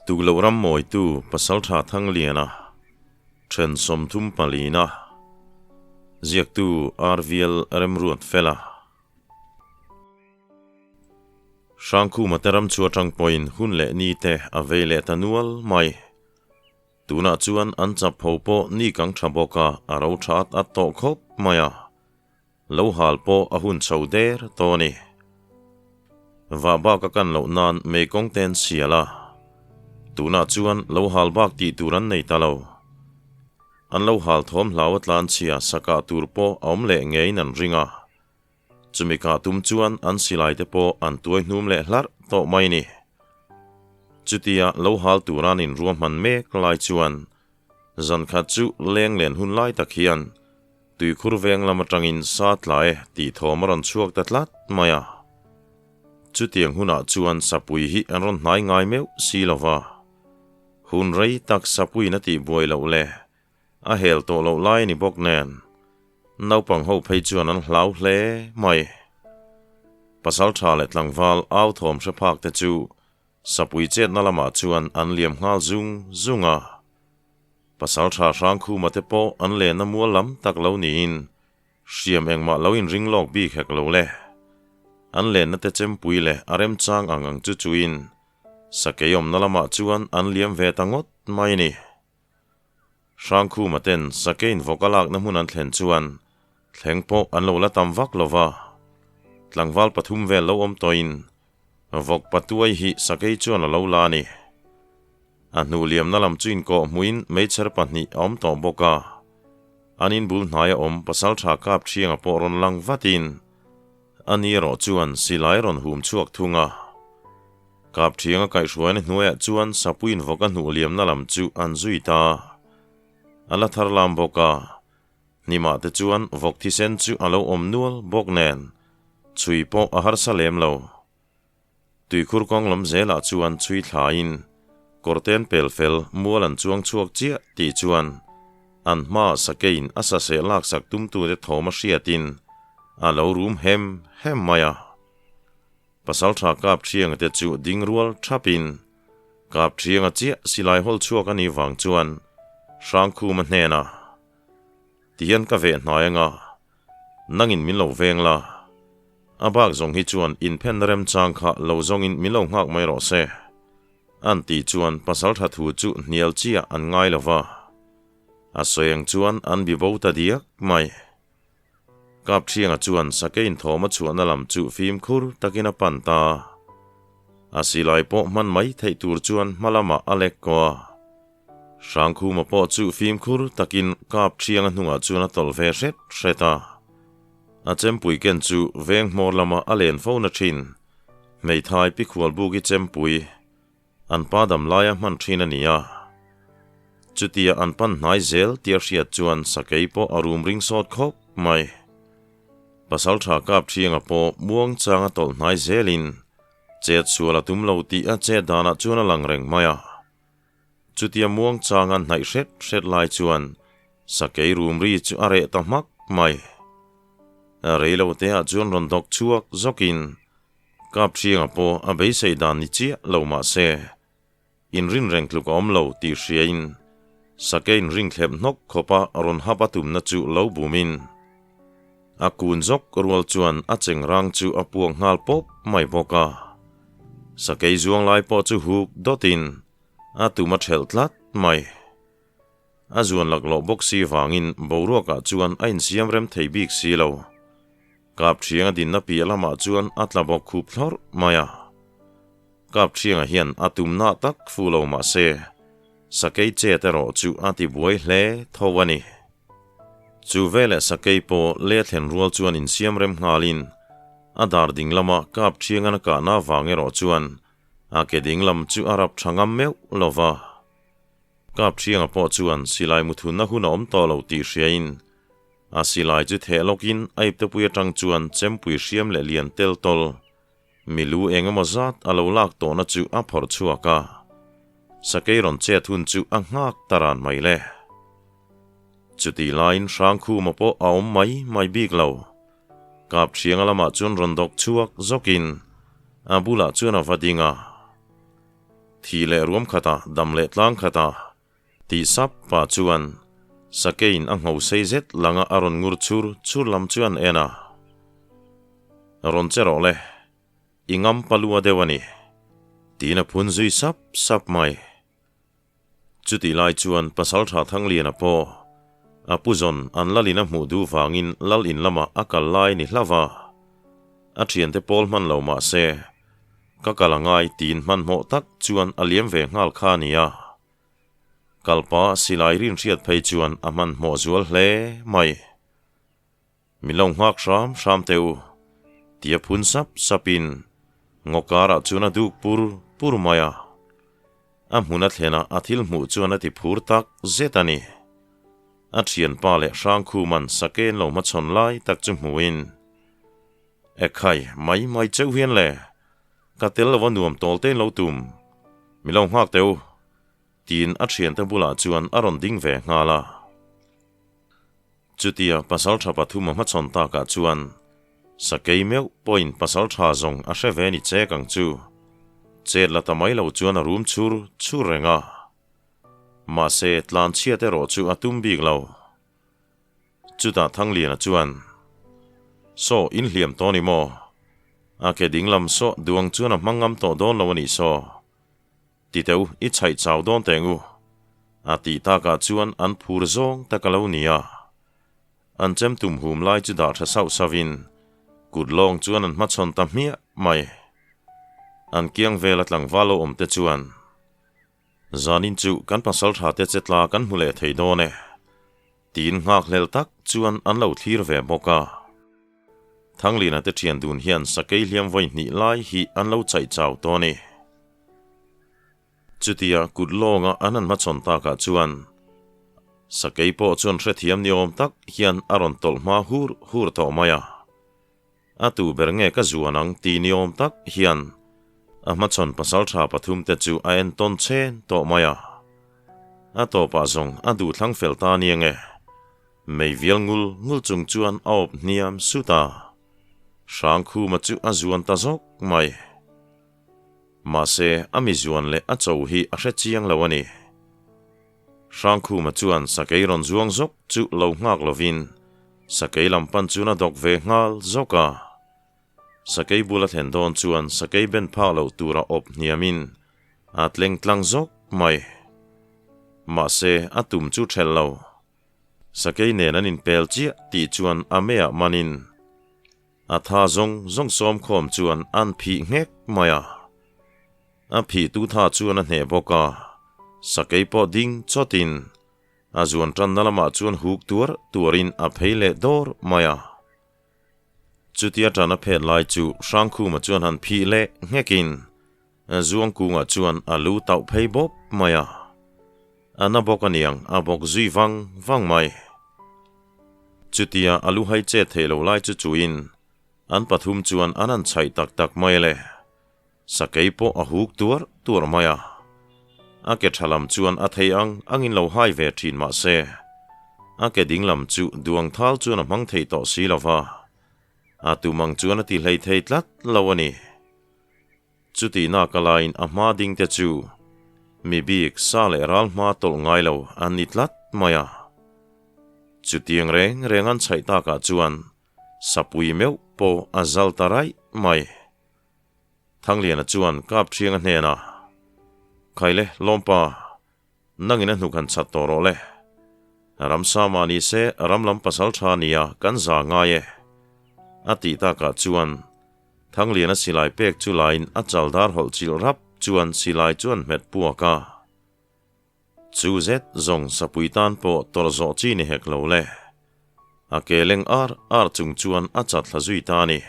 Tukloh ram mawitu Pasaltha Thangliana, then 34 na, ziaktu RVL Remruatfela. Hrangkhuma te ram chu atang pawhin hun leh ni te a vei leh ta nual mai. Tunah chuan an chap ho pawh ni kang tha bawk a, a ro tha at at tawh khawp mai a. Lo hal pawh a hun chho der tawh a ni. Vah bak a kan loh nan mei kawng te an sial a. Tunah chuan lo hal bak tih tur an nei ta lo. An lo hal thawm hlau a tlan chhia sakah tur pawh a awm leh ngeiin an ring a. Chumi kah tum chuan an silai te pawh an tuai hnum leh hlarh tawh mai ni. Chutia lo hal tura an inruahman mek lai chuan zan khat chu leng len hun lai tak hian tuikhur veng lam atangin sa tla e tih thawm a rawn chhuak ta tlat mai a. Chutiang hunah chuan sapui hi an rawn hnai ngai meuh si lo va. Hun rei tak sapuiin a tihbuai loh le A hel tawh loh lai a ni bawk nen, naupang ho phei chuan an hlau hle mai. Pasal tha leh tlangval au thawm hre phak te chu sapui chetna lamah chuan an liam nghal zung zung a. Pasal tha Hrangkhuma te pawh an lenna mual lam tak lo niin hriam engmah lo inring lawk bik hek lo le. An lenna te chempui leh a remchang ang ang chu chuin sakei awmna lamah chuan an liam ve ta ngawt mai a ni. Hrangkhuma ten sakein vawk a lakna hmun an thlen chuan thleng pawh an lo la tam vak lo va, tlangval pathum vel lo awm tawhin vawk patuai hi sakei chuan a lo la a ni. A hnuh liamna lam chu inkawh hmuhin meichher pahnih a awm tawh bawk a, an inbul hnaia awm pasaltha kap thianga pawh rawn lang vatin a ni erawh chuan silai rawn hum chhuak thung a. Kap thianga kaihhruaina hnuaiah chuan sapuiin vawk a hnuh liamna lam chu an zui ta. A la thar lam bawk a, hnimah te chuan vawk thisen chu a lo awm nual bawk nen, chhui pawh a harsa lem lo. Tuikhur kawng lam zelah chuan chhui thlaiin kawrten pel fel mual an chuang chhuak chiah tih chuan an hmaah sakeiin a saseh laksak tumtute thawm a hriatin a lo rum hem hem mai a. Pasalṭha Kap Ṭhianga te chu ding rual ṭhapin Kap Ṭhianga chiah silai hawl chhuak a nih vang chuan Hrangkhuma hnenah, Tihian ka veh hnai anga, nangin min lo veng la, a bak zawng hi chuan inphenna remchang kha lo zawngin min lo nghak mai rawh se, an tih chuan pasalṭha thu chu hnial chiah an ngai lo va, a sawi ang chuan an bibo ta diak mai. Kapṭhianga chuan sakein thawm a chhuahna lam chu fimkhur takin a pan ta. A silai pawh hman mai theih tur chuan hma lamah a lek kaw a. Hrangkhuma pawh chu fimkhur takin Kapṭhianga hnungah chuan a tawlh ve hret hret a. A chempui ken chu veng hmawr lama a len fo na ṭhin. Hmeithai Pikhualbuki chempui An pa dam laia hman thin a ni a. Chutia an pan hnai zel tia hriat chuan sakei pawh a rum ring sawt khawp mai. Pasaltha kap thianga pawh muang changa tawlh hnai zelin chet sual a tum lo tih a chet danah chuan a lang reng mai a. Chutia muang changa hnaih hret hret lai chuan sakei rum ri chu a reh ta hmak mai. Reilo teah chuan rawn dawk chhuak zawkin Kap hrianga pawh a beisei dan ni chiah lo mah se, inrin reng tluk a awm lo tih hriain sake inring thlep hnawk khawpa rawn hap a tumna chu lo bumin a kun zawk rual chuan a chengrang chu a puak nghal pawp mai bawk a. Sakei zuang lai pawh chu huk dawtin a tum a thelh tlat mai. A zuan laklawh bawk si vangin boruakah chuan a insiam rem thei bik si lo. Kap Thianga dinna piah lamah chuan a tla bawk khup thlawrh mai a. Kap Thianga hian a tumna tak fu lo mah se, sakei chet erawh chu a ti buai hle tho a ni. Chu veleh sakei pawh le thlen rual chuan insiam rem nghalin a dar ding lama Kap Thiangan a kahna vang erawh chuan a ke ding lam chu a rap tha ngam meuh lo va. Kap Thianga pawh chuan silai muthunna hun a awm tawh lo tih hriain a silai chu theh lawkin a iptepui atang chuan chempui hriam leh lian tel tawl milu eng emaw zat a lo lak tawhna chu a phawrh chhuak a, sakei rawn chet hun chu a nghak ta ran mai le. Chutih laiin Hrangkhuma pawh a awm mai mai bik lo. Kap Thianga lamah chuan rawn dawk chhuak zawkin a bulah chuan a va ding a. Thih leh ruam khatah, dam leh tlang khatah, tih sap pah chuan Sakeiin a ngho sei zet langa a rawn ngur chur chur lam chu an en a. Rawn che rawh le, i ngam palua deuh a ni, tiin a phun zui sap sap mai. Chutih lai chuan Pasaltha Thangliana pawh a pu zawn an lalin a hmuh duh vangin lal in lamah a kal lai ni hlauh a. A thiante pawl hman lo mah se, ka kal a ngai tiin hmanhmawh tak chuan a liam ve nghal kha a ni a. Kalpa silai rinhriat phei chuan a hmanhmawh zual hle mai. Min lo nghak hram hram teh u, tia phun sap sapin ngaw karah chuan a duk pur pur mai a. A hmun a thlenah a thil hmuh chuan a ti phur tak zet a ni. A thianpa leh Hrangkhuman Sakein lo hmachhawn lai tak chu hmuhin, Ekhai, mai mai cheuh hian le, ka tel lova nuam tawl tein lo tum, min lo nghak teh u, tiin a thiante bulah chuan a rawn ding ve nghal a. Chutia pasal tha pathum a hmachhawn takah chuan Sakei meuh pawhin pasal tha zawng a hre ve ni chek ang chu. Chet la ta mai lo chuan a rum chur chur reng a. Mahse tlan chhiat erawh chu a tum bik lo. Chutah Thangliana chuan, Saw, in hliam tawh ni maw? A ke dinglam saw duang chuan a hmang ngam tawh dawn lo a nih saw. Ti teh u, i chhaih chau dawn teh ngu. A tih takah chuan an phur zawng tak a lo ni a. An chem tum hum lai chu dah tha sauh sauhin kut lawng chuan an hmachhawn ta hmiah mai. An kiang vela tlangval lo awm te chuan, Zanin chu kan pasal tha te che tla kan hmu leh thei dawn e, tiin nghakhlel tak chuan an lo thlir ve bawk a. Thanglina te thian dun hian sakei hliam vawi hnih lai hi an lo chaih chau tawh a ni. Chutia kut lawnga an han hmachhawn takah chuan sakei pawh chuan hrethiam ni awm tak hian a rawn tawlh hma hur hur tawh mai a. A tu ber nge ka zuan ang ti ni awm tak hian a hmachhawn pasaltha pathum te chu a entawn chen tawh mai a. A tawpah zawng a duhthlang fel ta nia nge. Mei vial ngul ngul chung chuan a awp hniam sut a. Hrangkhuma chu a zuan ta zawk mai. Mahse, a mi zuan leh a cho hi a hre chiang lo a ni. Hrangkhuma chuan sakei rawn zuang zawk chu lo nghak lovin sakei lam pan chuan a dawk ve nghal zawk a. Sakei bula thlen dawn chuan sakei ben phak loh tura awp hniamin a tleng tlang zawk mai. Mahse, a tum chu ṭhelh lo. Sakei nen an inpel chiah tih chuan a meiah manin A tha zawng zawng sawm khawm chuan an phih nghek mai a. A phih tu tha chuan a hneh bawk a, sakei pawh ding chawtin a zuan tanna lamah chuan huk tuar tuarin a phei leh dawr mai a. Chutia tan a phet lai chu Hrangkhuma chuan han phih leh nghekin Zuangkungah chuan a lu tauh phei bawp mai a. A na bawk aniang a bawk zui vang vang mai. Chutia a lu hai chet theih lo lai chu chuin an pathum chuan an han chhaih tak tak mai le. Sakei pawh a huk tuar tuar mai a. A ke tha lam chuan a thei ang angin lo hai ve thin mah se, a ke ding lam chu duang thal chuan a hmang thei tawh si lo va, a tum ang chuan a ti hlei thei tlat lo a ni. Chutihnak a laiin a hma ding te chu mi bik sa leh ral hma tawlh ngai lo an ni tlat mai a. Chutiang reng reng an chhaih takah chuan sapui meuh pawh a zal ta raih mai. Thangliana chuan Kapṭhianga hnenah, Khaile, Lawmpa, Nangin a hnuk han chhat tawh rawh le. Ramsa mah ni se ram lam pasal tha nia kan za ngai e. A tih takah chuan Thangliana silai pek chu lain a chal dar hawlh chilh rap chuan silai chu an hmet puak a. Chu zet zawng sapui tan pawh tawrh zawh chi ni hek lo le. A ke leng ar ar chung chuan a chat thla zui ta a ni.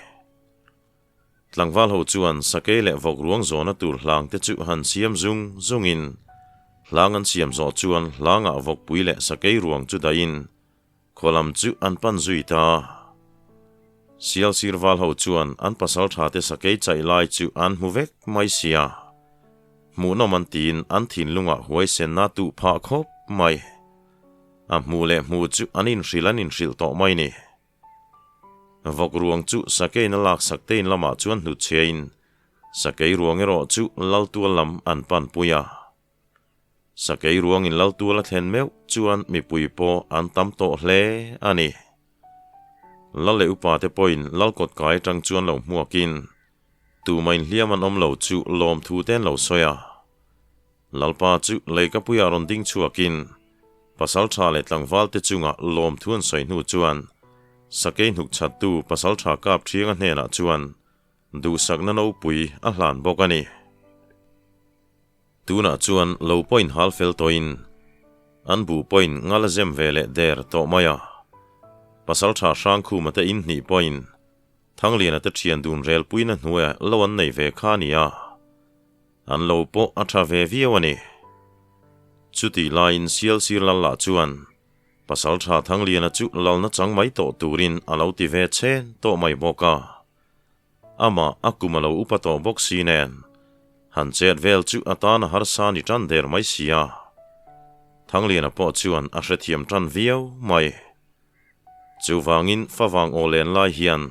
Tlangval ho chuan sakei leh vawk ruang zawhna tur hlang te chu han siam zung zungin hlang an siam zawh chuan hlangah vawkpui leh sakei ruang chu dahin khaw lam chu an pan zui ta. Sial sir val ho chuan an pasal tha te sakei chaih lai chu an hmu vek mai sia. Hmuhnawm an tiin an thinlungah huaisenna tuh phah khawp mai. A hmuh leh hmuh chu an inhrilh an inhrilh tawh mai ni. Vawk ruang chu sakein a laksak te in lamah chuan hnutchhiain Sakei ruang erawh chu Laltual lam an panpui a. Sakei ruangin Laltual a thlen meuh chuan mipui pawh an tam tawh hle a ni. Lal leh upate pawhin Lal kawtkai atang chuan lo hmuakin tumah inhliam an awm lo chu lawmthu te an lo sawi a. Lalpa chu leikapuiah rawn ding chhuakin pasaltha leh tlangvalte chunga lawmthu an sawi hnu chuan sakei hnukchhattu pasaltha Kapṭhianga hnenah chuan duhsakna nopui a hlan bawk a ni. Tunah chuan lo pawhin hal fel tawhin an buh pawhin ngal a zem ve leh der tawh mai a. Pasaltha Hrangkhuma te in hnih pawhin Thangliana te thian dun relpuina hnuaia lo an nei ve kha a ni a. An lo pawh a tha ve viau a ni. Chutih laiin Sialsir lal lah chuan Pasaltha Thangliana chu lalna chang mai tawh turin a lo ti ve chhen tawh mai bawk a. Amah a kum a lo upa tawh bawk si nen, han chet vel chu a tan a harsa ni tan der mai si a. Thangliana pawh chuan a hrethiam tan viau mai. Chuvangin favang aw len lai hian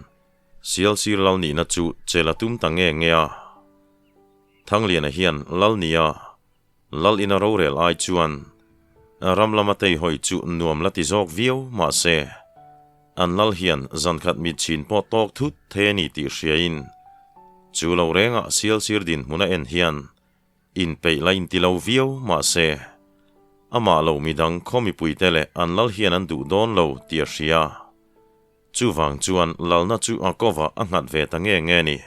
Sialsir lal nihna chu chel a tum ta nge nge a. Thangliana hian lal nia lal ina rorel ai chuan ram lama teihawi chu nuam la ti zawk viau mahse an lal hian zankhat mitchhin pawh tawk thut thei a ni tih hriain chu lo rengah Sialsir dinhmun a en hian inpeih la inti lo viau mahse amah lo midang khaw mipuite leh an lal hian an duh dawn lo tih a hria. Chuvang chuan lalna chu a kovah a nghat ve ta nge nge ni.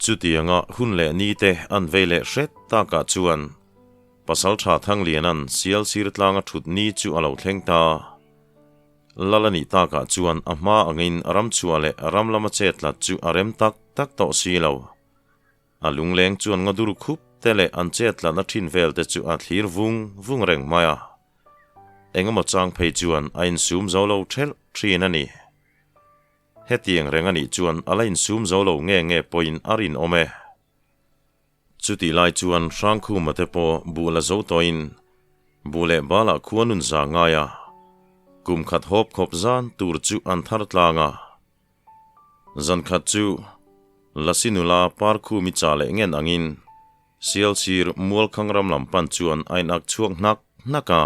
Chutianga hun leh ni te an vei leh hret takah chuan Pasaltha Thangliana'n sial sir tlanga thut ni chu a lo thleng ta. Lal a nih takah chuan a hma angin ramchhuah leh ram lama chetlat chu a rem tak tak tawh si lo. A lungleng chuan ngadur khup te leh an chetlatna thin vel te chu a thlir vung vung reng mai a. Engemaw chang phei chuan a insum zo lo thelh thin a ni. Hetiang reng a nih chuan a la insum zo lo nge nge pawhin a rinawm e. Chutih lai chuan Hrangkhuma te pawh buh la zo tawhin buh leh balah khua nun za ngai a, kum khat hawp khawp zan tur chu an thar tlang a. Zan khat chu Lasi nula Parkhumi cha leh ngen angin Sialsir Mualkhang ram lam pan chuan a inak chhuak hnak hnak a.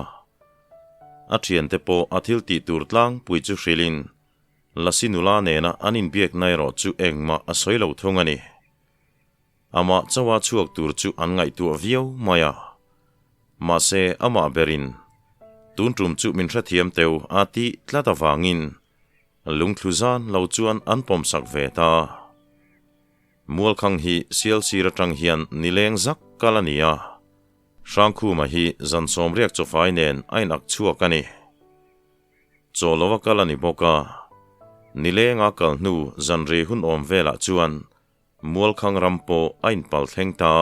A thiante pawh a thil tih tur tlangpui chu hrilhin Lasi nula nena an inbiakna erawh chu engmah a sawi lo thung a ni. Amah chauha chhuak tur chu an ngaihtuah viau mai a. Mahse amah berin tun tum chu min hrethiam teu a tih tlat avangin Lungthlu zan lo chuan an pawmsak ve ta. Mualkhang hi Sialsir atang hian nileng zak kal a ni a. Hrangkhuma hi zan sawmriak chawfai nen a inak chhuak a ni. Chaw lova kal a ni bawk a. Nilenga kal hnu zanri hun awm velah chuan Mualkhang ram pawh a inpal thleng ta.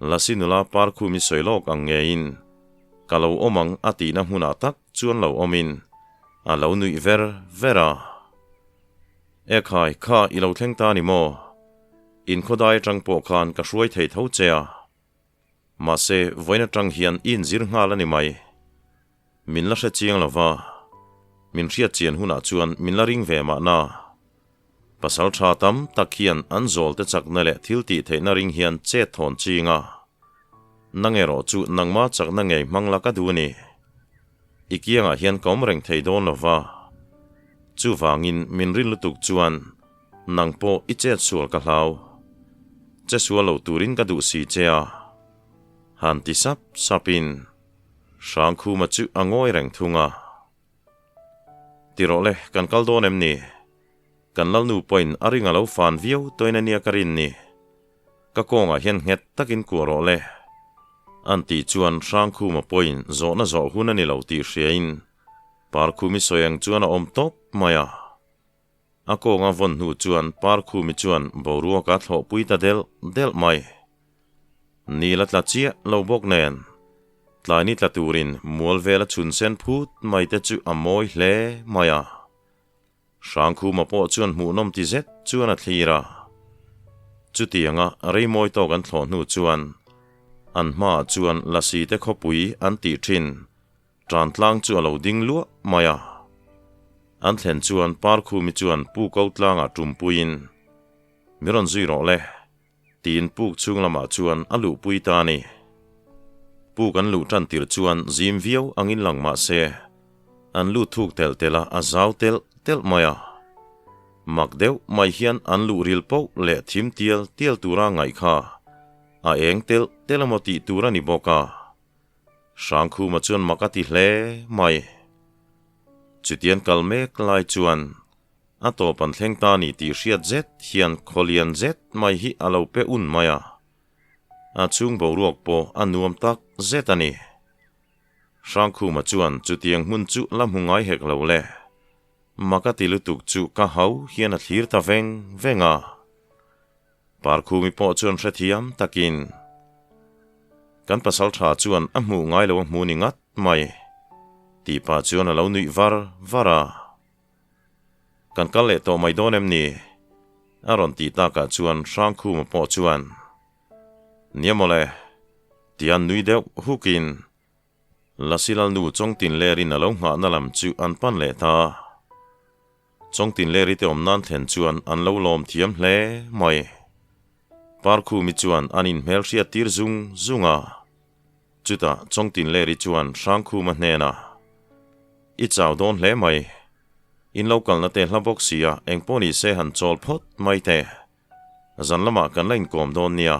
Lasi nula Parkhumi sawi lawk ang ngeiin, Ka lo awm ang a tihna hmunah tak chuan lo awmin a lo nuih ver ver a. Ekhai, kha i lo thleng ta ni maw? Inkhawdai atang pawh khan ka hruai thei tho che a. Mahse, vawiin atang hian i inzir nghal a ni mai. Min la hre chiang lo va, min hriat chian hunah chuan min la ring ve mahna. Pasal tha tam tak hian an zawlte chakna leh thil tih theihna ring hian chet thawn ching a. Nang erawh chu nangma chakna ngei hmang la ka duh a ni. I kiangah hian ka awm reng thei dawn lo va. Chuvangin min rin lutuk chuan nang pawh i chet sual ka hlau. Che sual lo turin ka duh si che a. Han ti sap sapin. Hrangkhuma chu a ngawi reng thung a. Ti rawh le, kan kal dawn em ni? Kan Lalnu pawhin a ring a lo fan viau tawhin a nia ka rin ni. Ka kawngah hian nghet takin kuah rawh le. An tih chuan Hrangkhuma pawhin zawhna zawh hun a ni lo tih hriain Parkhumi sawi ang chuan a awm tawp mai a. A kawnga vawn hnu chuan Parkhumi chuan boruak a thlawhpui ta delh delh mai. Ni la tla chiah lo bawk nen, tlai ni tla turin mual vela chhun sen phut mai te chu a mawi hle mai a. Hrangkhuma pawh chuan hmuhnawm ti zet chuan a thlir a. Chutianga rei mawi tawk an thlawh hnu chuan an hmaah chuan Lasi te khawpui an tih thin Tantlang chu a lo ding luah mai a. An thlen chuan Parkhumi chuan Pu Ko tlangah tumpuiin. Mi rawn zui rawh le, tiin puk chhung lamah chuan a luhpui ta a ni. Puk an luh tan tir chuan zim viau angin lang mah se, an lut thuk telh telh a, a zau telh telh mai a. Mak deuh mai hian an luh ril poh leh thim tial tial tura ngaih kha a eng telh telh emaw tih tur a ni bawk a. Hrangkhuma chuan mak a ti hle mai. Chutian kal mek lai chuan a tawp an thleng ta ni tih hriat zet hian khawlian zet mai hi a lo pe un mai a. A chhung boruak pawh a nuam tak zet a ni. Hrangkhuma chuan chutiang hmun chu la hmu ngai hek lo le. Mak a ti lutuk chu ka hau hian a thlir ta veng veng a. Parkhumi pawh chuan hrethiam takin kan pasal tha chuan a hmuh ngai lo a hmu ni ngat mai tih pah chuan a lo nuih var var a. Kan kal leh tawh mai dawn em ni? A rawn tih takah chuan Hrangkhuma pawh chuan Nia mawle tia nui deuh hukin Lasilalnu Chawngtinlerin a lo nghahna lam chu an pan leh ta. Chawngtinleri te awm nan thlen chuan an lo lawm thiam hle mai. Parkhumi chuan an inhmel hriat tir zung zung a. Chutah Chawngtinleri chuan Hrangkhuma hnenah, I chau dawn hle mai. In lo kalna te hla bawk sia engpawh ni se han chawl phawt mai teh. Zan lamah kan la inkawm dawn nia,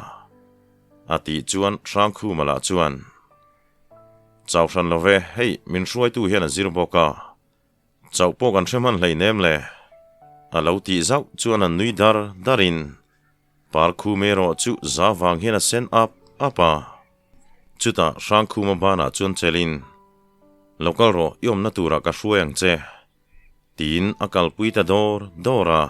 a tih chuan Hrangkhuma lah chuan, Chau hran lo ve, hei min hruaitu hian a zir bawk a, chauh pawh kan hre hman hleinem le, a lo tih zauh chuan an nui dar darin Parkhum erawh chu za vang hian a sen ap ap a. Chutah Hrangkhuma banah chuan chelin, Lo kal rawh, i awmna turah ka hruai ang che, tiin a kalpui ta dawr dawr a.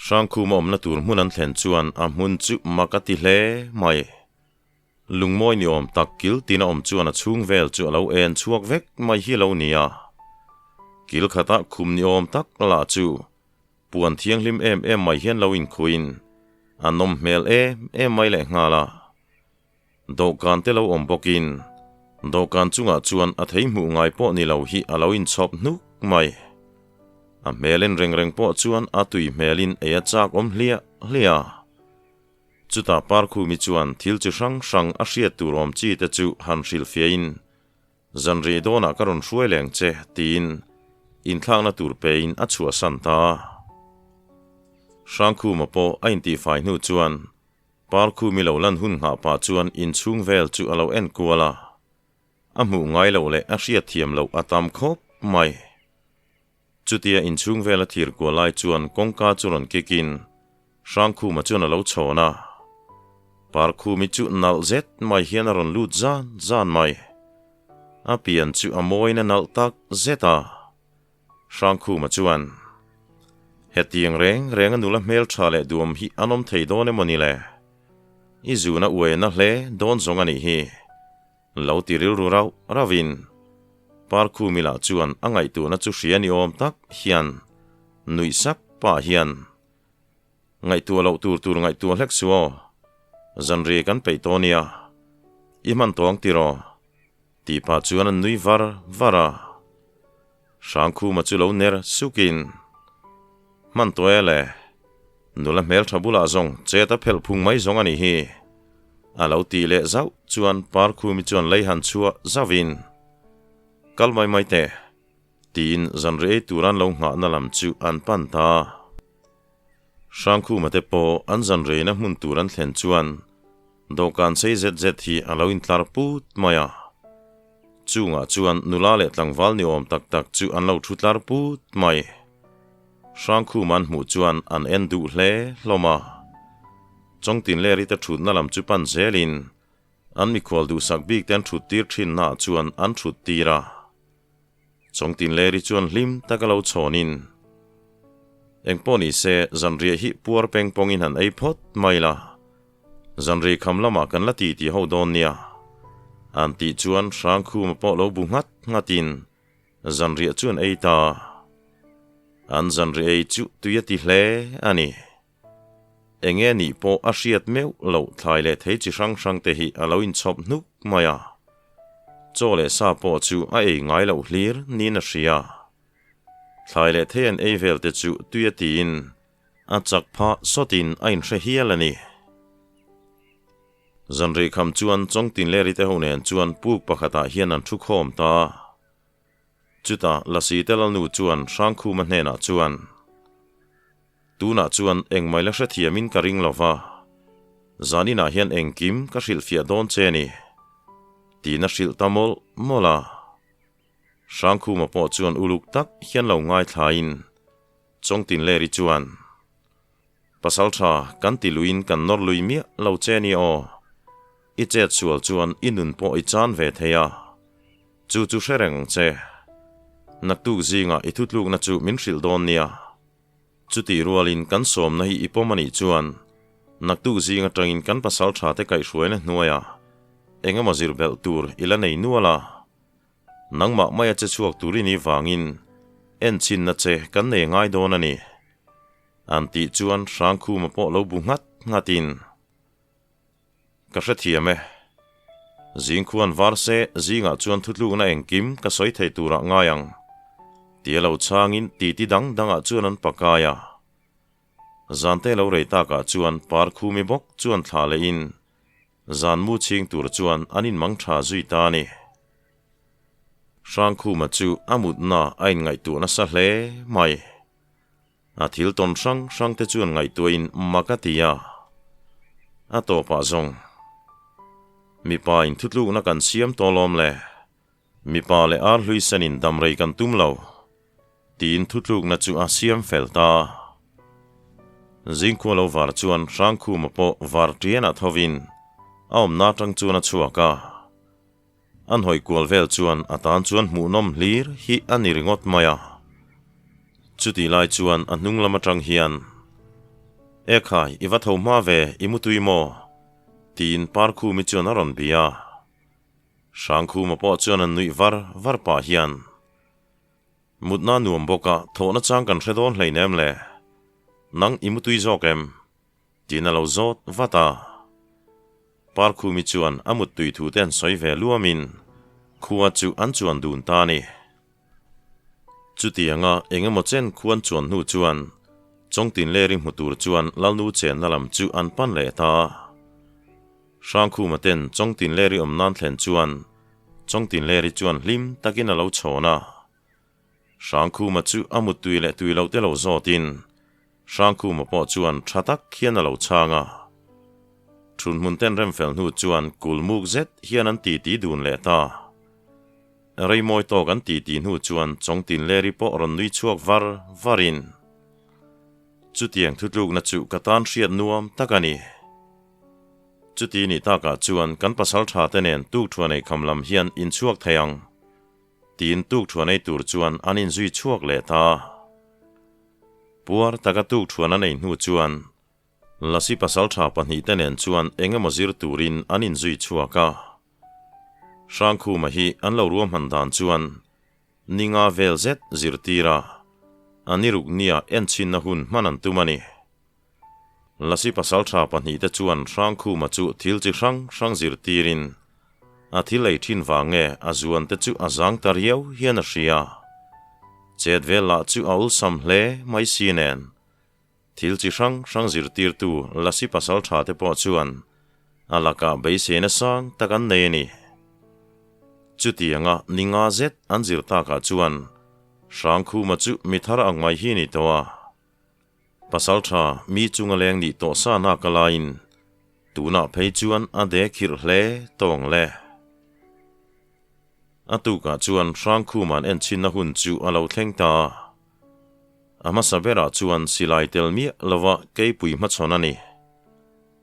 Hrangkhuma awmna tur hmun an thlen chuan a hmun chu mak a ti hle mai. Lungmawi ni awm tak kil tin a awm chuan a chhung vel chu a lo en chhuak vek mai hi lo ni a. Kil khatah khum ni awm tak lah chu puan thianghlim em em mai hian lo inkhuin a nawm hmel em em mai lehnghal a. Dawhkan te lo awm bawkin dawhkan chungah chuan a thei hmuh ngai pawh ni lo hi a lo inchhawp hnuk mai. A hmel en reng reng pawh chuan a tui hmelin ei a chak awm hliah hliah a. Chutah Parkhumi chuan thil chi hrang hrang a hriat tur awm chi te chu han hrilhfiahin, Zanri dawnah ka rawn hruai leng che, tiin inthlakna tur pein a chhuahsan ta a. Hrangkhuma pawh a intihfai hnu chuan Parkhumi lo lan hun nghah pah chuan inchhung vel chu a lo en kual a, a hmuh ngai loh leh a hriat thiam loh a tam khawp mai. Chutia inchhung vel a thir kual lai chuan kawngka chu rawn kik in Hrangkhuma chuan a lo chhawn a. Parkhumi chu nalh zet mai hian a rawn lut zan zan mai. A pian chu a mawiin a nalh tak zet a. Hrangkhuma chuan, Hetiang reng reng a nula hmeltha leh duam hi an awm thei dawn emaw ni le? I zuna uaina hle dawn zawng a nih hi. Lo ti rilru rauh rauhin Parkhumi lah chuan a ngaihtuahna chu hria ni awm tak hian nuih sak pah hian, Ngaihtuah loh tur tur ngaihtuah hlek suh aw. Zanri kan peih tawh nia. I hman tawh ang tiraw? Tih pah chuan an nui var var a. Hrangkhuma chu lo ner sukin, Hman tawh e le, nula hmeltha bulah zawng chet a phelh phung mai zawng a nih hi, a lo tih leh zauh chuan Parkhumi chuan lei han chhuah zauhin, Kal mai mai teh, tiin zanri ei tur an lo nghahna lam chu an pan ta. Hrangkhuma te pawh an zanreina hmun tur an thlen chuan dawhkan sei zet zet hi a lo intlar put mai a. Chungah chuan nula leh tlangval ni awm tak tak chu an lo thu tlar put mai. Hrangkhuma an hmuh chuan an en duh hle hlawm a. Chawngtinleri te thutna lam chu pan zelin an mikhual duhsak bik te an thut tir thinnaah chuan an thut tir a. Chawngtinleri chuan hlim taka lo chhawnin, Engpawh ni se, zanriah hi puar peng pawngin han ei phawt mai la, zanri kham lamah kan la ti ti ho dawn nia, an tih chuan Hrangkhuma pawh lo bu nghat nghatin zanriah chu an ei ta. An zanri ei chu tui a ti hle a ni. Enge nih pawh a hriat meuh loh thlai leh thei chi hrang hrang te hi a lo inchhawp hnuk mai a. Chaw leh sa pawh chu a ei ngai loh hlir niin a hria. Thlai leh thei an ei vel te chu tui a tiin. A chak phah sawtin a inhre hial a ni. Zanrei kham chuan Chawngtinleri te ho nen chuan puk pakhatah hian an thu khawm ta. Chutah Lasi te Lalnu chuan Hrangkhuma hnenah chuan, Tunah chuan engmai la hrethiamin ka ring lo va, zaninah hian engkim ka hrilhfiah dawn che ni, tiin a hrilh ta mawlh mawlh a. Hrangkhuma pawh chuan uluk tak hian lo ngaithlain Chawngtinleri chuan, Pasaltha, kan ti luiin kan nawr lui miah lo che ni aw. I chet sual chuan i nun pawh i chan ve thei a, chu chu hre reng ang che. Naktuk zingah i thutlukna chu min hrilh dawn nia. Chutih rualin kan sawmna hi i pawm a nih chuan naktuk zing atangin kan pasaltha te kaihhruaina hnuaiah eng emaw zir belh tur i la nei nual a. Nangmah maia che chhuak tur i nih vangin enchinna che kan nei ngai dawn a ni. An tih chuan Hrangkhuma pawh lo bu nghat nghatin. Ka hrethiam e. Zing khuan var se zingah chuan thutlukna engkim ka sawi thei turah ngai ang. Tia lo chhangin titi dang dangah chuan an pakai a. Zante lo rei takah chuan Parkhumi bawk chuan thla lehin zan mu chhing tur chuan an inmang tha zui ta a ni. Hrangkhuma chu a mutna a inngaihtuah nasa hle mai. A thil tawn hrang hrang te chuan ngaihtuahin mak a ti a, a tawpah zawng mipa in thutlukna kan siam tawh lawm le, mipa leh ar hlui senin damrei kan tum lo tiin thutlukna chu a siam fel ta. Zingkhua lo var chuan Hrangkhuma pawh var ṭianah thovin a awmna aṭang chuan a chhuak a. An hawi kual vel chuan a tan chuan hmuhnawm hlir hi a ni ringawt mai a. Chutih lai chuan a hnung lam atang hian, Ekhai, i va tho hma ve, i mutui maw? tiin Parkhumi chuan a rawn bia a. Hrangkhuma pawh chuan an nuih var var pah hian, Mutna nuam bawk a, thawhna chang kan hre dawn hleinem le. Nang i mutui zawk em? Tiin a lo zawt vat a. Parkhumi chuan a muttui thu te an sawi ve luamin khua chu an chuan dun ta a ni. Chutianga eng emaw chen khu an chuan hnu chuan Chawngtinleri hmu tur chuan Lalnu chenna lam chu an pan leh ta a. Hrangkhuma ten Chawngtinleri awm nan thlen chuan Chawngtinleri chuan hlim takin a lo chhawn a. Hrangkhuma chu a muttui leh tui loh te lo zawtin Hrangkhuma pawh chuan tha tak hian a lo chhang a. Thunhmun ten remfel hnu chuan kulmuk zet hian an titi dun leh ta. Reimawi tawk an titi hnu chuan Chawngtinleri pawh rawn nui chhuak var varin, Chutiang thutlukna chu ka tan hriat nuam tak a ni. Chuti nih takah chuan kan pasal tha te nen tukthuan eikham lam hian inchhuak thei ang. Tiin tukthuan ei tur chuan an inzui chhuak leh ta. Puar taka tukthuan an ei hnu chuan Lasi pasaltha pahnihte nen chuan eng emaw zir turin an inzui chhuak a. Hrangkhuma hi an lo ruahman dan chuan ninga vel zet zirtir a, a niruk nia enchhinna hun hman an tum a ni. Lasi pasaltha pahnihte chuan Hrangkhuma chu thil chi hrang hrang zirtirin a thil ei thin vang nge a zuan te chu a zang ta riau hian a hria. Chet vel lah chu a awlsam hle mai si nen thil chi hrang hrang zirtirtu Lasi pasaltha te pawh chuan a lakah beiseina sang tak an nei a ni. Chutianga ni nga zet an zir takah chuan Hrangkhuma chu mi thar ang mai hi ni tawh a. Pasalṭha mi chunga leng nih tawh sa nak a laiin tunah phei chuan a de khirh hle tawng le. A tukah chuan Hrangkhuma'n enchhinna hun chu a lo thleng ta a. A hmasa berah chuan silai tel miah lova keipui hmachhawn a ni.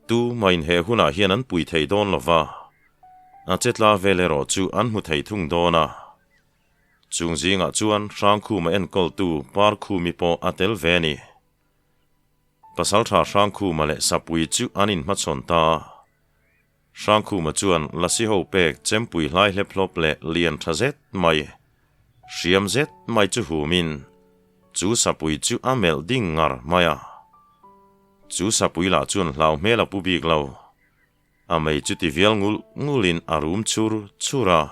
Tu mahin he hunah hian an pui thei dawn lova, a chetla vel erawh chu an hmu thei thung dawn a. Chung zingah chuan Hrangkhuma enkawltu Parkhumi pawh a tel ve a ni. Pasaltha Hrangkhuma leh Sapui chu an inhmachhawn ta a. Hrangkhuma chuan Lasi ho pek chempui hlai hlep hlawp leh lian tha zet mai, hriam zet mai chu humin chu Sapui chu a melh ding ngar mai a. Chu Sapui lah chuan hlau hmel a pu bik lo. A mei chu ti vial ngul ngulin a rum chur chur a.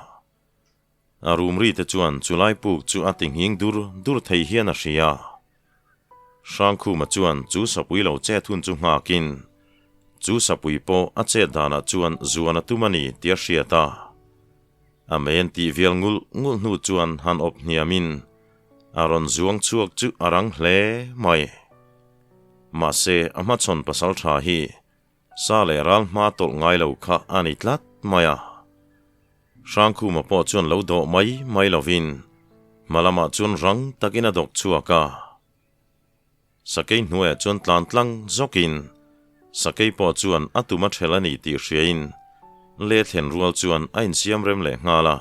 A rum ri te chuan chulai puk chu a ti nghing dur dur thei hian a hria. Hrangkhuma chuan chu sapui lo chet hun chu nghakin, chu sapui pawh a chet danah chuan zuan a tum a ni tih a hriat a. A mei an tih vial ngulh ngulh hnu chuan han awp hniamin a rawn zuang chhuak chu a rang hle mai. Mahse, a hmachhawn pasal tha hi sa leh ral hma tawlh ngai lo kha a ni tlat mai a. Hrangkhuma pawh chuan lo dawh mai mai lovin hma lamah chuan rang takin a dawk chhuak a. Sakei hnuaiah chuan tlan tlang zawkin sakei pawh chuan a tum a ṭhel a ni tih hriain le thlen rual chuan a insiam rem leh nghal a.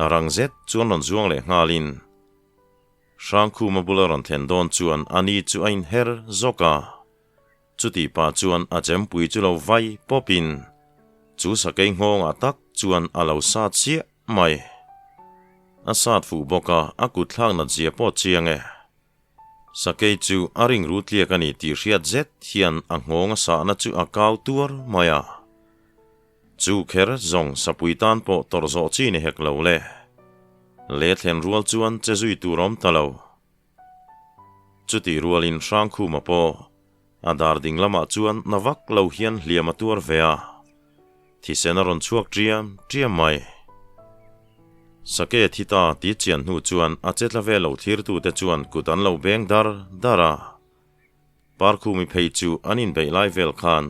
A rang zet chuan rawn zuang leh nghalin Hrangkhuma bula rawn thlen dawn chuan a ni chu a inher zawk a. Chutih pah chuan a chempui chu lo vai pawpin chu sakei nghawngah tak chuan a lo sat chiah mai. A sat fuh bawk a, a kut thlak nat zia pawh chiang e. Sakei chu a ring ru tliak a ni tih hriat zet hian a nghawng a sahna chu a kau tuar mai a. Chu kher zawng sapui tan pawh tawrh zawh chi ni hek lo le. Le thlen rual chuan che zui tur awm ta lo. Chutih rualin Hrangkhuma pawh a dar ding lamah chuan na vak lo hian hliam a tuar ve a, thisen a rawn chhuak ṭiam ṭiam mai. Sake thi ta ti chian hnu chuan a che tla ve lo thlirtute chuan kut an lo beng dar dar a. Parkhumi phei chu an inbeih lai vel khan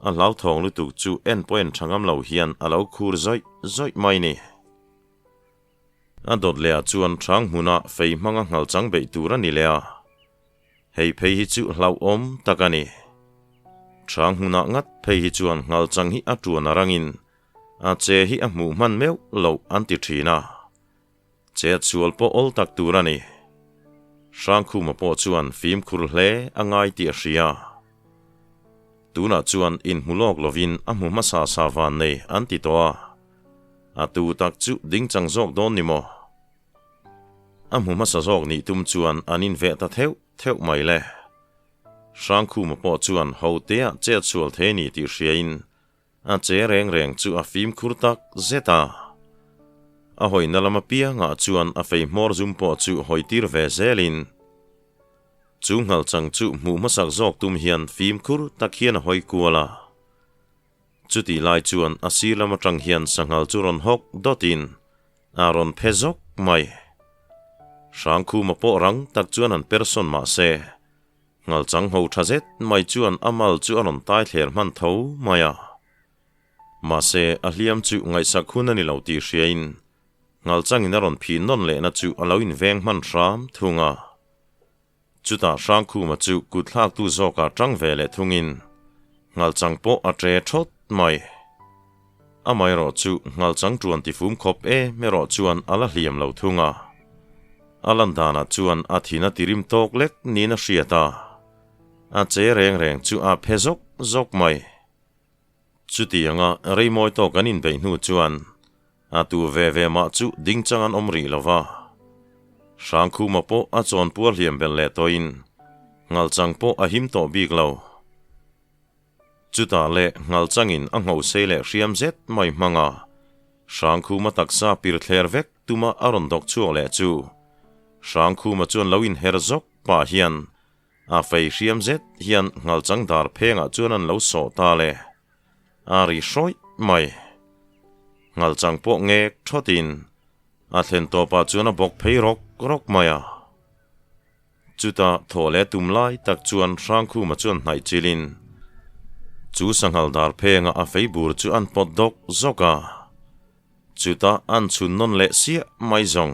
a hlauthawng lutuk chu en pawh en ṭha ngam lo hian a lo khur zawih zawih mai ni. A dawt leh ah chuan hrang hmunah fei hmanga nghal chang beih tur a ni leh a, hei phei hi chu hlauhawm tak a ni. Hrang hmunah ngat phei hi chuan nghal chang hi a tuan a rangin a che hi a hmuh hman meuh loh an ti thin a, chet sual pawh awl tak tur a ni. Hrangkhuma pawh chuan fimkhur hle a ngai tih a hria. Tunah chuan inhmu lawk lovin a hmu hmasa sa van nei an ti tawh a. A tu tak chu ding chang zawk dawn ni maw? A hmu hmasa zawk nih tum chuan an inveh ta theuh theuh mai le. Hrangkhuma pawh chuan hotea chet sual thei ni tih hriain a che reng reng chu a fimkhur tak zet a. A hawina lam apiangah chuan a fei hmawr zum pawh chu hawi tir ve zelin chu nghalchang chu hmuh hmasak zawk tum hian fimkhur tak hian a hawi kual a. Chutih lai chuan a sir lam atang hian sanghal chu rawn hawk dawtin a rawn phe zawk mai. Hrangkhuma pawh rang tak chuan an per sawn mah se, nghalchang ho tha zet mai chuan a mal chu a rawn tai thler hman tho mai a. Mahse, a hliam chu ngaihsak hun a ni lo tih hriain nghalchangin a rawn phih nawn lehna chu a lo inveng hman hram thung a. Chutah Hrangkhuma chu kut thlaktu zawkah tang ve leh thungin nghalchang pawh a ṭe ṭhawt mai. Amaherawh chu nghalchang ṭuan tifum khawp em erawh chuan a la hliam lo thung a. A lan danah chuan a thin a tirim tawk lek niin a hriat a, a che reng reng chu a phe zawk zawk mai. Chutianga rei mawi tawk an inbeih hnu chuan a tu ve ve mah chu ding chang an awm rih lo va. Hrangkhuma pawh a chawn puar hliam belh leh tawhin Nghalchang pawh a him tawh bik lo. Chutah leh Nghalchangin a ngho sei leh hriam zet mai hmang a, Hrangkhuma taksa pir thler vek tuma a rawn dawk chhuak leh chu Hrangkhuma chuan lo inher zawk pah hian A fei hriam zet hian nghalchang dar phengah chuan an lo sawh ta le. A ri hrawih mai. Nghalchang pawh ngek thawtin a thlen tawpah chuan a bawk phei rawk rawk mai a. Chutah thaw leh tum lai tak chuan Hrangkhuma chuan hnaih chilin chu sanghal dar phenga a fei bur chu an pawt dawk zawk a. Chutah an chhun nawn leh siah mai zawng.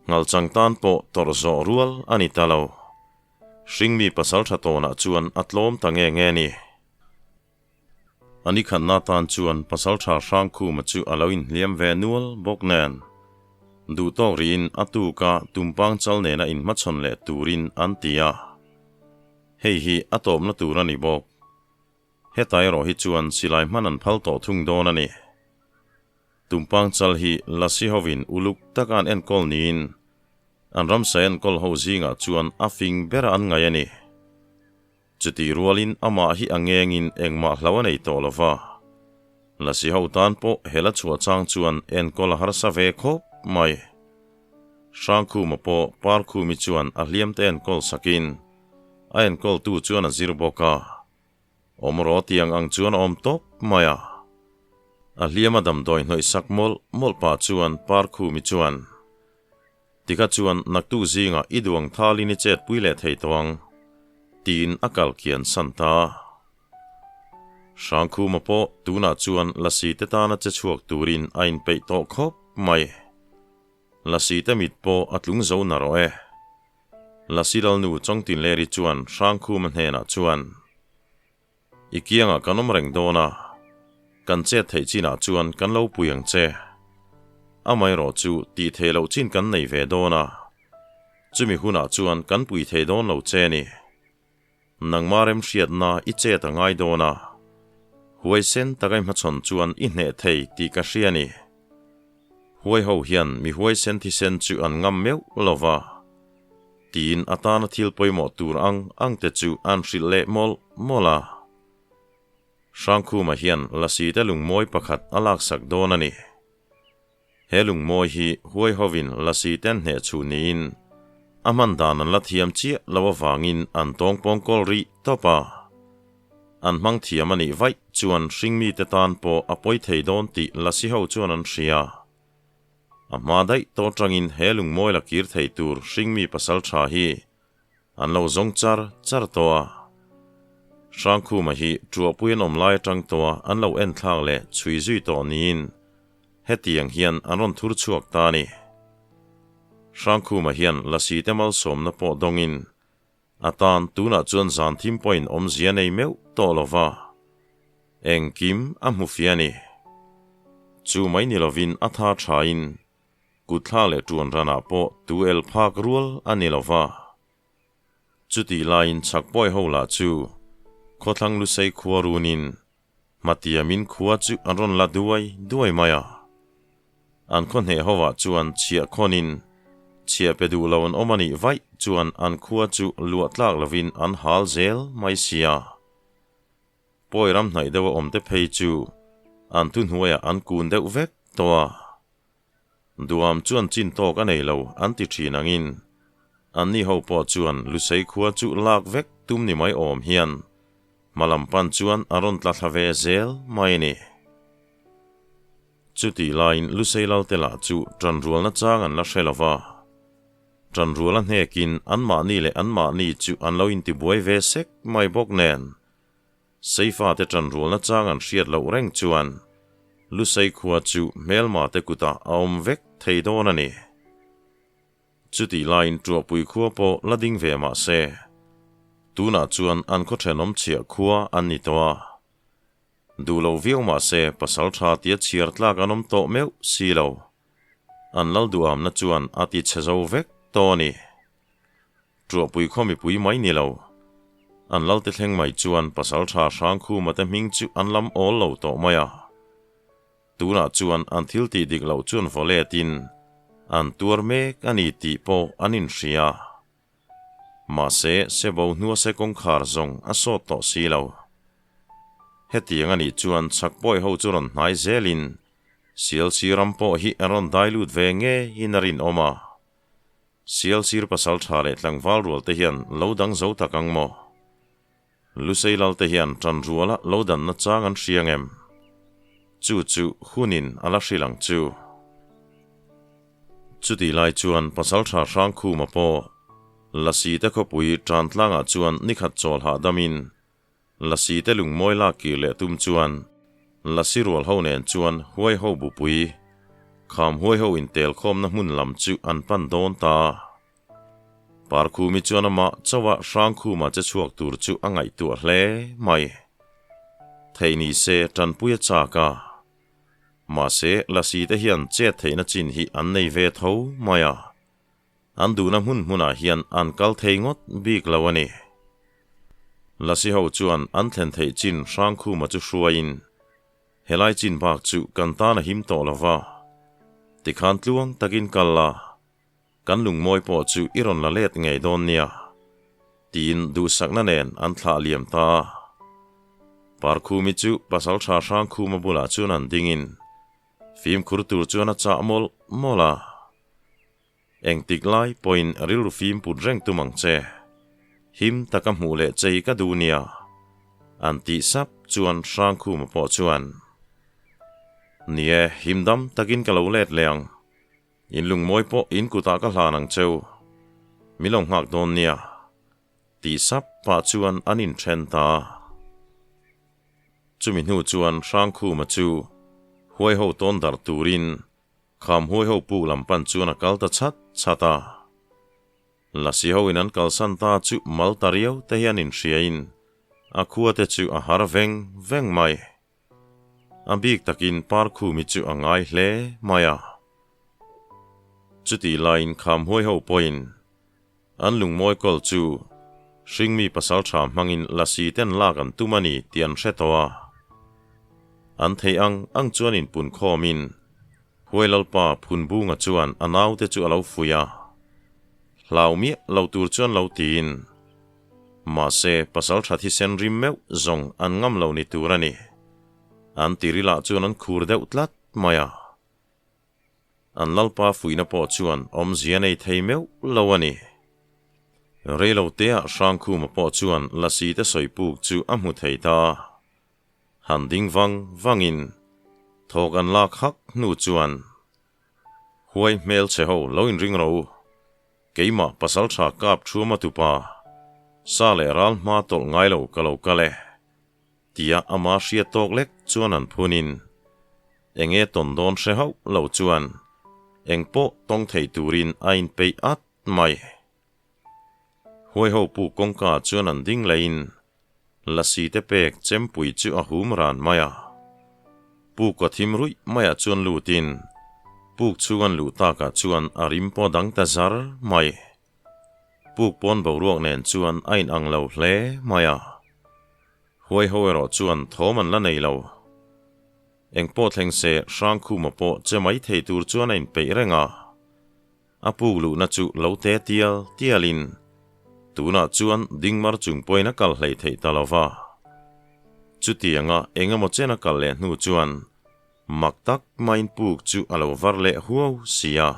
Nghalchang tan pawh tawrh zawh rual a ni ta lo. Hringmi pasal tha tawnah chuan a tlawm ta nge nge ni. A ni khatna tan chuan pasal tha Hrangkhuma chu a lo inhliam ve nual bawk nen. Duhtawk rihin a tuka tumpang chal nena inhmachhawn leh turin an ti a. Hei hi a tawpna tur a ni bawk. Heta erawh hi chuan silai hman an phal tawh thung dawn a ni. Tumpang chal hi Lasi hovin uluk taka an enkawl niin an ramsa enkawl ho zingah chuan a fing bera an ngaih a ni. Chutih rualin amah hi a ngengin engmah hlo a nei tawh lo va. Lasi ho tan pawh hel a chhuah chang chuan enkawl a harsa ve khawp mai. Hrangkhuma pawh Parkhumi chuan a hliamte enkawl sakin a enkawltu chuan a zir bawk a. Awm rawh tiang ang chuan a awm tawp mai a. A hliama damdawi hnawih sak mawlh mawlh pah chuan Parkhumi chuan, Tikha chuan naktuk zingah i duang thalin i chetpui leh thei tawh ang, tiin a kal kian san ta. Hrangkhuma pawh tunah chuan lasi te tana che chhuak turin a inpeih tawh khawp mai. Lasi te mit pawh a tlung zo na rawh e. Lasi lalnu Chawngtinleri chuan Hrangkhuma hnenah chuan, I kiangah kan awm reng dawn a, kan chet theih chinah chuan kan lo pui ang che. Amaherawh chu tih theih loh chin kan nei ve dawn a, chumi hunah chuan kan pui thei dawn lo che ni. Nangma remhriatna i chet a ngai dawn a, huaisen taka i hmachhawn chuan i hneh thei tih ka hria ni. Huai ho hian mi huaisen thisen chu an ngam meuh lo va. Tiin a tana thil pawimawh tur ang ang te chu an hrilh leh mawlh mawlh a. Hrangkhuma hian lasi te lungmawi pakhat a laksak dawn a ni. He lungmawi hi huai hovin lasi ten hneh chhuh niin a hman dan an la thiam chiah lo avangin an tawngpawng kawl rih tawp a. An hmang thiam a nih vaih chuan hringmite tan pawh a pawi thei dawn tih lasi ho chuan an hria. A hma daih tawh atangin he lungmawi la kir thei tur hringmi pasal tha hi an lo zawng char char tawh a. Hrangkhuma hi Tuahpui an awm lai atang tawha an lo enthlak leh chhui zui tawh niin hetiang hian an rawn thur chhuak ta a ni. Hrangkhuma hian lasi te malsawmna pawh dawngin A tan tunah chuan zan thim pawhin awmzia nei meuh tawh lo va, engkim a hmu fia a ni. Chu mai ni lovin a tha thain kutthla leh tuan ranah pawh tu el phak rual a ni lo va. Chutih laiin chhakpawi ho lah chu khawthlang lusei khua runin Hmatiamin khua chu an rawn la duai duai mai a. An khaw hneh hovah chuan chhiah khawnin chhiah pe duh lo an awm a nih vaih chuan an khua chu luah tlak lovin an hal zel mai sia. Pawi ram hnaih deuha awmte phei chu an thuhnuaiah an kun deuh vek tawh a. Duam chuan chin tawk a nei lo an ti thin angin anni ho pawh chuan Lusei khua chu lak vek tum ni mai awm hian hmalam pan chuan a rawn tla thla ve zel mai a ni. Chutih laiin Lusei Lalte lah chu tanrualna chang an la hre lo va, tanrual a hnekin anmahni leh anmahni chu an lo intibuai ve sek mai bawk nen Seifate ṭanrualna chang an hriat loh reng chuan Lusei khua chu hmelmate kutah a awm vek thei dawn a ni. Chutih laiin Ṭuahpui khua pawh la ding ve mah se, tunah chuan an khaw ṭhenawm chhiah khua an ni tawh a. Duh lo viau mah se pasal ṭha tia chhiar tlak an awm tawh meuh si lo. An lal duhamna chuan a ti chhe zo vek tawh a ni. Ṭuahpui khaw mipui mai ni lo. An lalte thleng mai chuan Pasalṭha Hrangkhuma te hming chu an lam awl lo tawh mai a. Tunah chuan an thil tih dik loh chuan vaw letin an tuar mek a ni tih pawh an inhria. Mahse, Sebo hnua se kawngkhar zawng a sawt tawh si lo. Hetiang a nih chuan chhakpawi ho chu rawn hnai zelin Sialsi ram pawh hi an rawn dai lut ve ngeiin a rinawm a. Sialsir pasal tha leh tlangval rual te hian lo dang zo tak ang maw? Lusei lal te hian tan ruala lo danna chang an hria ngem? Chu chu hunin a la hrilh ang chu. Chutih lai chuan pasal tha Hrangkhuma pawh Lasi te khawpui tan tlangah chuan nikhat chawl hahdamin Lasi te lungmawi lak kir leh tum chuan Lasi rual ho nen chuan huai ho bupui, kham huai ho intel khawmna hmun lam chu an pan dawn ta. Parkhumi chuan amah chauha Hrangkhuma che chhuak tur chu a ngaihtuah hle mai. Theih ni se tanpui a chak a. Mahse, Lasi te hian chet theihna chin hi an nei ve tho mai a. An duhna hmun hmunah hian an kal thei ngawt bik lo a ni. Lasi ho chuan an thlen theih chin Hrangkhuma chu hruaiin, Helai chin bak chu kan tan a him tawh lo va, tikhan tluang takin kal la, kan lungmawi pawh chu i rawn la let ngei dawn nia, tiin duhsakna nen an thlah liam ta a. Parkhumi chu Pasalṭha Hrangkhuma bulah chuan an dingin, fimkhur tur chuan a chah mawlh mawlh a. Engtik lai pawhin rilru fim put reng tum ang che. Him taka hmuh leh che hi ka duh nia. An tih sap chuan Hrangkhuma pawh chuan, Ni e, him dam takin ka lo let leh ang. In lungmawi pawh in kutah ka hlan ang cheu. Min lo nghak dawn nia. Tih sap pah chuan an inthen ta. Chumi hnu chuan Hrangkhuma chu huai ho tawn darh turin kham huai ho puk lam pan chuan a kal ta chhat chhat a. Lasi ho in an kalsan ta chu mal ta riau te hian inhriain a khua te chu a har veng veng mai. A bik takin Parkhumi chu a ngai hle mai a. Chutih laiin Khamhuai ho pawhin an lungmawi kawl chu hringmi pasaltha hmangin lasi ten lak an tum a ni tih an hre tawh a. An theih ang ang chuan inpun khawmin Huai Lalpa Phunbunga chuan a naute chu a lo fuih a. Hlau miah lo tur chuan lo tiin. Mahse, pasal tha thisen rim meuh zawng an ngam lo ni tur a ni. An tirilah chuan an khur deuh tlat mai a. An Lalpa fuihna pawh chuan awmzia nei thei meuh lo a ni. Reiloteah Hrangkhuma pawh chuan Lasi te sawipuk chu a hmu thei ta. Han ding vang vangin thawk an lak hak hnu chuan Huai hmel che ho lo inring rawh u. Keimah pasal tha kap thuama tupa, sa leh ral hma tawlh ngai lo ka lo kal e, tia ama hriat tawk lek chuan an phunin enge tawn dawn hre hauh lo chuan eng pawh tawng thei turin a inpeih at mai. Huaiho puk kawngka chuan an ding leiin Lasi te pek chempui chu a hum ran mai a. Puk a thim ruih maiah chuan lutin puk chhung an luh takah chuan a rim pawh dang ta zar mai. Puk pawn boruak nen chuan a inang lo hle mai a. Huai ho erawh chuan thawm an la nei lo. Engpawh thleng se Hrangkhuma pawh che mai thei tur chuan a inpeih reng a. A puk luhna chu lo te tial tialin tunah chuan dingmar chung pawhin a kal hlei theih ta lo va. Chutianga eng emaw chen a kal leh hnu chuan mak tak maiin puk chu a lo var leh huau si a.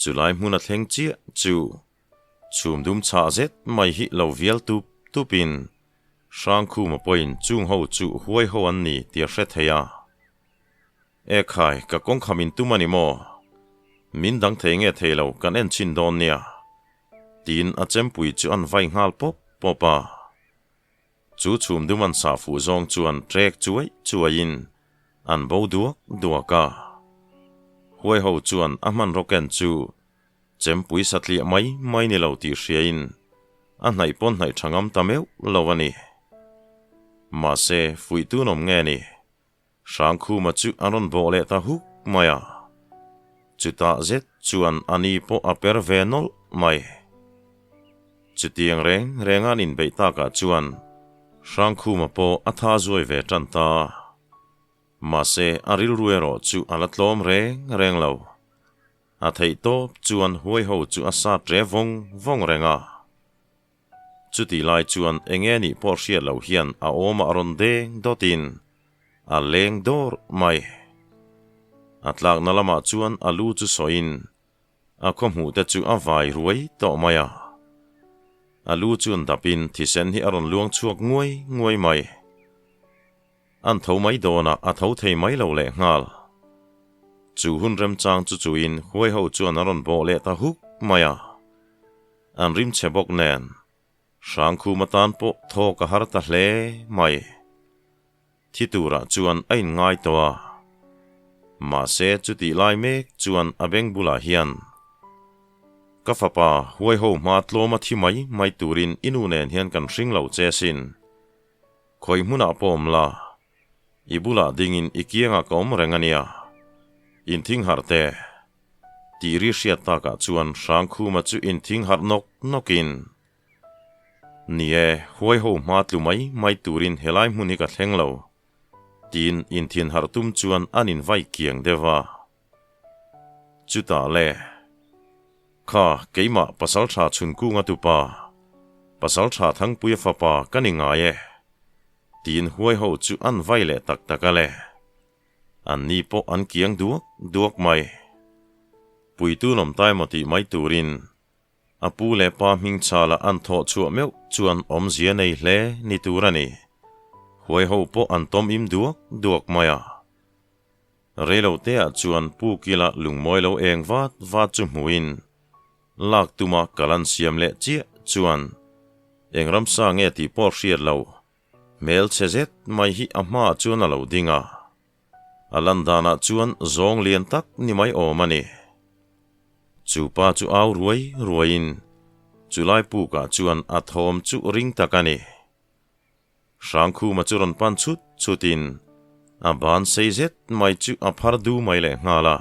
Chulai hmun a thleng chiah chu chhum dum chhah zet mai hi lo vial tup tupin Hrangkhuma pawhin chung ho chu huai ho an ni tih a hre thei a. E khai, ka kawngkha min tum a ni maw? Min dang thei nge thei lo, kan en chhin dawn nia. Tiin a chempui chu an vai nghal pawp pawp a. Chu chhum dum an sah fuh zawng chuan trek chuai chuaiin an bo duak duak a. Huai ho chuan a hmanraw ken chu chempui satliah mai mai ni lo tih hriain a hnaih pawn hnaih tha ngam ta meuh lo a ni. Mahse, fuihtu nawm nge ni? Hrangkhuma chu a rawn bawh leh ta huk mai a, chutah zet chuan a ni pawh a per ve nawlh mai. Chutiang reng renga an inbeih takah chuan Hrangkhuma pawh a tha zuai ve tan ta. Mahse a rilru erawh chu a la tlawm reng reng lo. A theih tawp chuan huai ho chu a sat re vawng vawng reng a. Chutih lai chuan eng nge nih pawh hriat loh hian a awmah rawn deng dawtin a leng dawr mai. A tlakna lamah chuan a lu chu sawiin a khaw hmuh te chu a vai ruai tawh mai a. A lu chuan dapin thisen hi a rawn luang chhuak nguai nguai mai. An tho mai dawn a, a tho thei mai lo leh nghal. Chu hun remchang chu chuin huai ho chuan a rawn bawh leh ta huk mai a. An rim chhe bawk nen, Hrangkhum atan pawh thawk a har ta hle mai. Thi turah chuan a inngai tawh a. Mahse chutih lai mek chuan a beng bulah hian, Ka fapa, huai ho hma tlawma thi mai mai turin i nu nen hian kan hring lo che sin. Khawi hmunah pawh awm la, i bulah dingin i kiangah ka awm reng a nia. Inthing harh teh. Tih ri hriat takah chuan Hrangkhuma chu inthing harh nawk nawkin, Ni e, huai ho hma tlu mai mai turin helai hmun hi ka thleng lo, tiin inthin harh tum chuan an invai kiang deuh a. Chutah le, Kha, keimah Pasaltha Chhunkunga tupa, Pasaltha Thangpuia fapa ka ni ngai e, tiin huai ho chu an vai leh tak tak a le. An ni pawh an kiang duak duak mai. Puitu nawm tai maw tih mai turin a pu leh pa hming chala an thawh chhuah meuh chuan awmzia nei hle ni tur a ni. Huai ho pawh an tawm im duak duak mai a. Reilo teah chuan pu kila lungmawi lo eng vat vat chu hmuhin lak tuma kal an siam leh chiah chuan eng ramsa nge tih pawh hriat lo hmel chhe zet mai hi a hmaah chuan a lo ding a. A lan danah chuan zawng lian tak ni mai awm a ni. Chu pa chu au ruai ruaiin chulai pukah chuan a thawm chu ring tak a ni. Hrangkhuma chu rawn pan chhut chhutin a ban sei zet mai chu a phar du mai leh nghal a.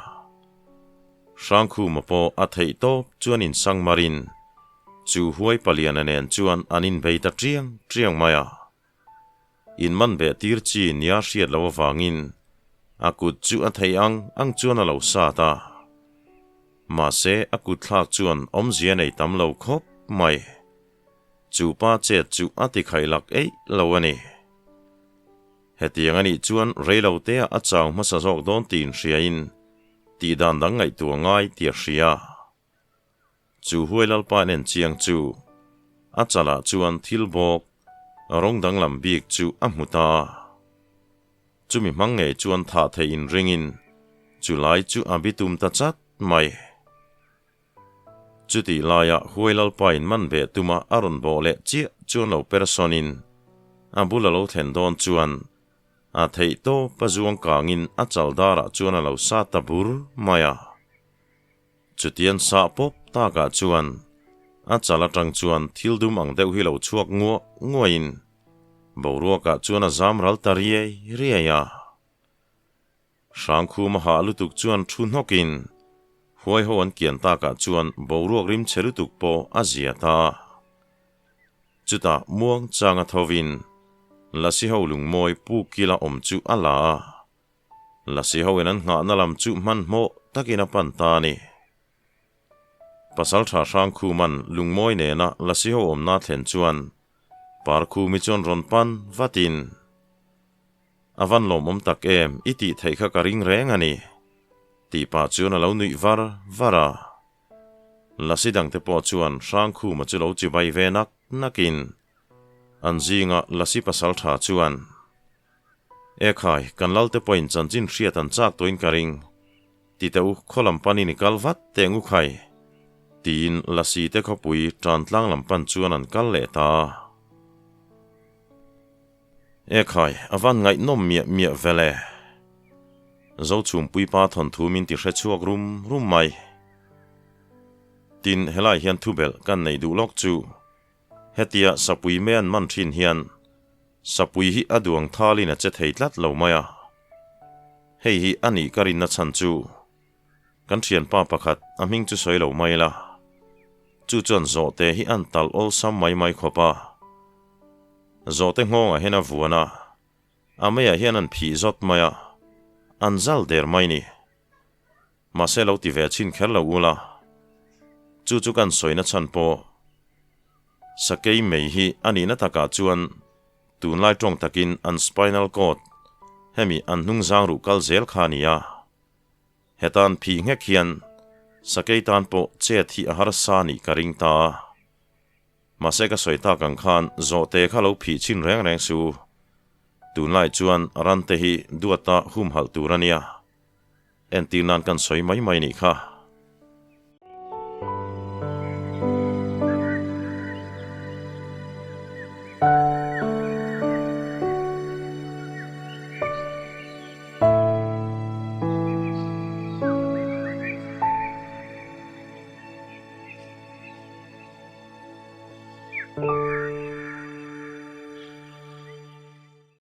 Hrangkhuma pawh a theih tawp chuan insangmarin chu huai paliana nen chuan an inbei ta ṭiang ṭiang mai a. In man beh tir chi nia hriat loh avangin a kut chu a theih ang ang chuan a lo sat a. Mahse a kut thlak chuan awmzia nei tam lo khawp mai. Chu pa chet chu a ti khaih lak eih lo a ni. Hetiang a nih chuan reilo teah a chau hmasa zawk dawn tiin hriain tih dan dang ngaihtuah ngai tih a hria. Chu huai lalpa en chiang chu a chalah chuan thil bawk rawng danglam bik chu a hmu ta. Chumi hmang ngei chuan thah theih inringin chu lai chu a bitum ta chat mai. Chutih laia huai lalpain man beh tuma a rawn bawh leh chiah chuan lo persawnin a bul a lo thlen dawn chuan a theih tawp a zuang kangin a chal darah chuan a lo sat ta bur mai a. Chutian sah pawp takah chuan a chal atang chuan thil dum ang deuh hi lo chhuak nguah nguahin boruakah chuan a zam ral ta riai riai a. Hrangkhuma hah lutuk chuan thu hnawkin huai ho an kian takah chuan boruak rim chhe lutuk pawh a zia ta. Chutah muang changa thovin Lasi ho lungmawi pu kila awm chu a la a. Lasi hoin an nghahna lam chu hmanhmawh takin a pan ta a ni. Pasalṭha Hrangkhuman lungmawi nena Lasi ho awmna thlen chuan Parkhumi chuan rawn pan vatin, A van lawmawm tak em, i tih theih kha ka ring reng a ni, tih pah chuan a lo nuih var var a. Lasi dangte pawh chuan Hrangkhuma chu lo chibai ve nak nakin an zinga Lasi pasalṭha chuan, E khai, kan lalte pawhin chanchin hriat an chak tawhin ka ring. Ti teh u, khaw lam panin i kal vat teh ngu khai. Tiin Lasi te khawpui tan tlang lam pan chuan an kal leh ta. E khai, a van ngaihnawm miah miah vel e. Zochhumpuipa thawnthu min ti hre chhuak rum rum mai. Tin, helai hian thubelh kan neih duh lawk chu. Hetia sapui mei an man thin hian sapui hi a duang thalin a che thei tlat lo mai a. Hei hi a nih ka rinna chhan chu kan thianpa pakhat a hming chu sawi lo mai la. Chu chuan zawhte hi an talh awlsam mai mai khawp a. Zawhte nghawngah hian a vuan a, a meiah hian an phih zawt mai a, an zal der mai ni. Mahse lo ti ve chhin kher lo ula, chu chu kan sawina chhan pawh Sakei mei hi a nihna takah chuan tunlai tawng takin an spinal cord hemi an hnungzang ruh kal zel kha a ni a. Heta an phih nghek hian Sakei tan pawh chet hi a harsa nih ka ring ta a. Mahse ka sawi tak ang khan zawhte kha lo phih chhin reng reng su. Tunlai chuan rante hi duata humhalh tur a nia. Entir nan kan sawi mai mai nih kha.